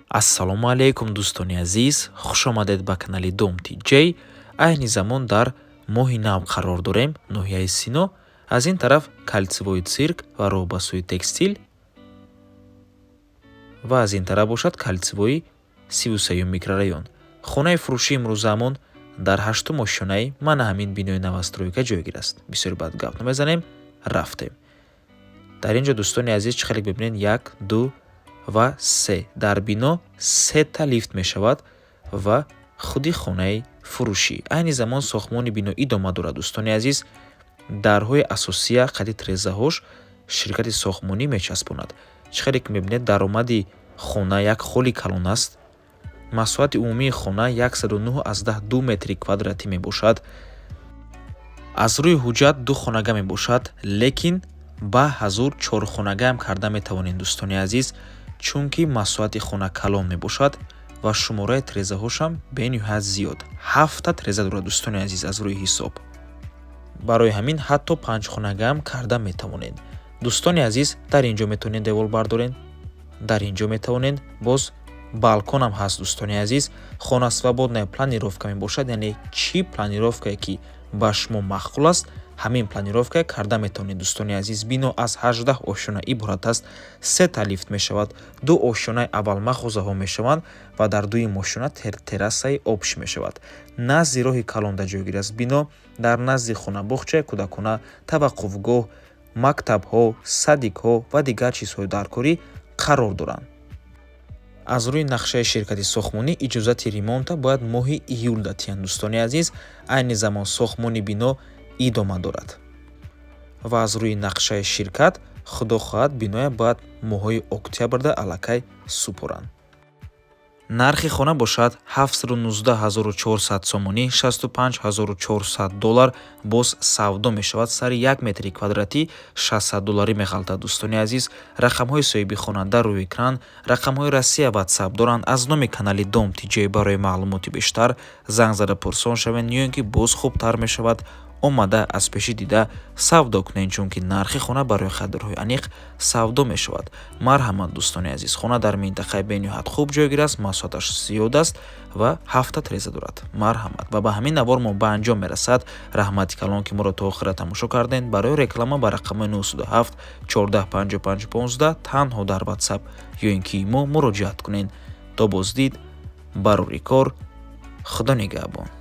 Ассалому алайкум, дӯстони азиз, хушомадед ба канали Дом Тиҷей. Айни замон дар Моҳи Нав қарор дорем, ноҳияи Сино. Аз ин тараф кольцевой цирк ва роҳ ба сӯи Текстил ва аз ин тараф бошад кольцевой 33-юм микрорайон. Хонаи фурӯшии имрӯзаамон дар ҳаштум ошёнаи мана ҳамин бинои новостройка ҷойгир аст. Бисёри баъд гап намезанем, рафтем. Дар ин ҷо, дӯстони азиз, чӣ хеле бибинед: як, ду ва се. Дар бино сета лифт мешавад ва худи хонаи фурӯшӣ. Айни замон сохтмони бино идома дорад, дӯстони азиз. Дарҳои асосия қади трезаҳош ширкати сохтмонӣ мечаспонад. Чӣ хеле ки мебинед, даромади хона як холи калон аст. Масоҳати умумии хона 109,2 метри квадратӣ мебошад. Аз рӯи ҳуҷҷат ду хонага мебошад, лекин ба ҳазур чорхонагаам карда метавонем, дӯстони азиз, чунки масоҳати хона калон мебошад ва шумораи трезаҳошам бениҳоят зиёд. Ҳафта треза дорад, дӯстони азиз, аз рӯи ҳисоб. Барои ҳамин ҳатто панҷхонагаам карда метавонед. Дӯстони азиз, дар ин ҷо метавонед девол бардоред, дар ин ҷо метавонед, боз балконам ҳаст, дӯстони азиз. Хона свободная планировка мебошад, яъне чӣ планировкае ки ба шумо маъқул аст, ҳамин планировка карда метавонед, дӯстони азиз. Бино аз 18 ошёна иборат аст, сета лифт мешавад. Ду ошёнаи аввал мағозаҳо мешаванд ва дар дуюм ошёна террасаи общий мешавад. Назди роҳи калонда ҷойгир аст бино. Дар назди хона боғчаи кӯдакона, таваққуфгоҳ, мактабҳо, садикҳо ва дигар чизҳои даркорӣ қарор доранд. Аз рӯи нақшаи ширкати сохтмонӣ иҷозати ремонта бояд моҳи июл датиҳанд, дӯстони азиз. Айни замон сохтмони бино идома дорад ва аз рӯи нақшаи ширкат, худо хоҳад, биноя бояд моҳҳои октябрда аллакай супоранд. Нархи хона бошад 719 400 сомонӣ, 65 400 доллар. Боз савдо мешавад, сари як метри квадратӣ 600 долларӣ меғалтад. Дӯстони азиз, рақамҳои соҳиби хона дар рӯи экран, рақамҳои Россия Ватсап доранд. Аз номи канали Дом Тиҷей барои маълумоти бештар занг зада пурсон шавед ё ин ки боз хубтар мешавад, омада аз пешӣ дида савдо кунед, чунки нархи хона барои харидорҳои аниқ савдо мешавад. Марҳамат, дӯстони азиз. Хона дар минтақаи бениҳоят хуб ҷойгир аст, масоҳаташ зиёд аст ва ҳафта треза дорад. Марҳамат. Ва ба ҳамин навор мо ба анҷом мерасад. Раҳмати калон, ки моро то охира тамошо кардем. Барои реклама ба рақамҳои 907 14 55 15 танҳо дар Ватсап ё ин ки мо муроҷиат кунед. То боздид, барори кор, Худо нигаҳбон.